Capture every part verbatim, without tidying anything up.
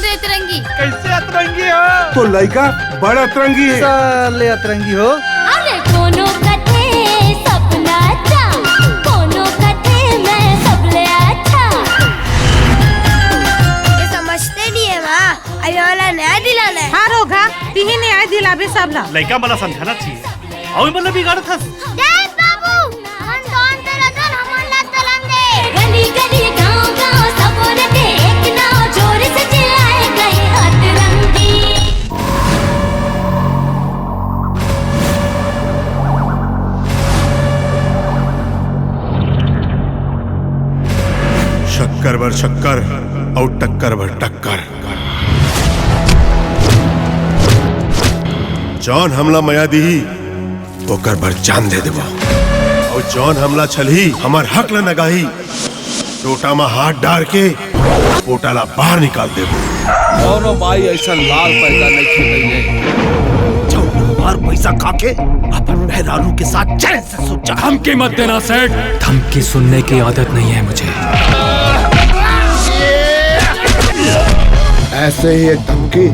अतरंगी। कैसे अतरंगी हो? तो लइका बड़ अतरंगी हे। साले अतरंगी हो। अरे कोनो कथे सपना अच्छा, कोनो कथे मैं सबले अच्छा। ये समझते नहीं है माँ, अभी वाला न्याय दिलाना है। हाँ रोगहा, तिही न्याय दिलाबे सबला। लइका मन ला समझाना चाहिए, अउ ए मन ला बिगाड़त हस। देख बाबू, हमन दोन तरह दन हमन ला तलन दे। गली गली गांव गांव सब औरतें एक नाव, जोर से चिल्लाए गए अतरंगी। शक्कर बर शक्कर अउ टक्कर बर टक्कर। जौन हमला मया दिही, ओकर बर जान दे देबो। अउ जौन हमला छलही, हमर हक ल नगाही, टोटा म हाथ डार के पोटा ला बाहर निकाल देबो। कोनो माई ऐसा लाल पैदा नहीं खेलई है। जाओ, हमार पैसा खा के अपन मेहरारू के साथ चैन से सो जा। धमकी मत देना सेठ। धमकी सुनने की आदत नहीं है मुझे। ऐसे ही एक धमकी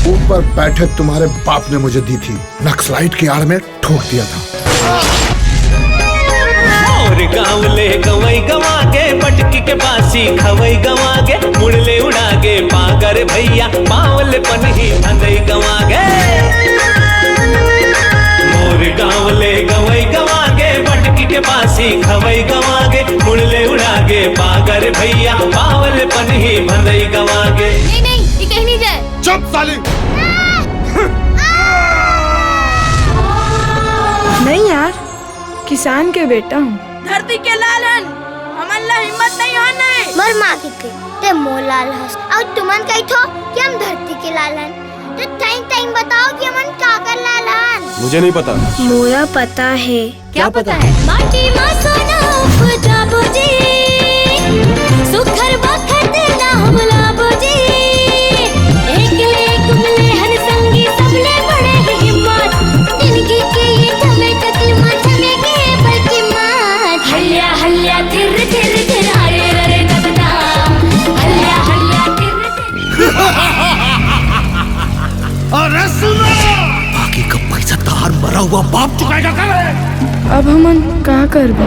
ऊपर बैठे तुम्हारे बाप ने मुझे दी थी, नक्सलाइट की आड़ में ठोक दिया था। मोर गाँव ले गवई गवा गे, पटकी के बासी खवई गवा गे, मुड़ले उड़ा गे पागर भैया, पावल पनही भंगई गवा गे। मोर गाँव ले गवई गवा गे, पटकी के बासी खवई गवा गे, मुड़ले उड़ा गे पागर भैया, पावल पनही भंगई गवा गे। नहीं, नहीं, ये कहीं नहीं जाए। चुप साली। नहीं यार, किसान के बेटा हूँ। धरती के लाल हन, हमन ला हिम्मत नहीं हो नहीं। मोर माँ के के, ते मोर लाल हस, अउ तुमन कहिथो कि हम धरती के लाल हन। तो टाइम टाइम बताओ कि हमन काकर लाल हन। मुझे नहीं पता। मोला पता है। क्या पता है? माटी मा सोना उपजाबो जी, सुघर बखत ना भुलाबो जी। एक ले एक मिले हन संगी, सबले बड़े ही हिम्मत। जिंदगी के ये थमे तकलीफ, थमे के बल्कि मत। हल्या हल्या थिर थिर थिर, अरे रे दबदा। हल्या हल्या थिर थिर। अरे सुनो, बाकी का पैसा तहार मरा हुआ बाप चुकाएगा कब? अब हमन का करबो?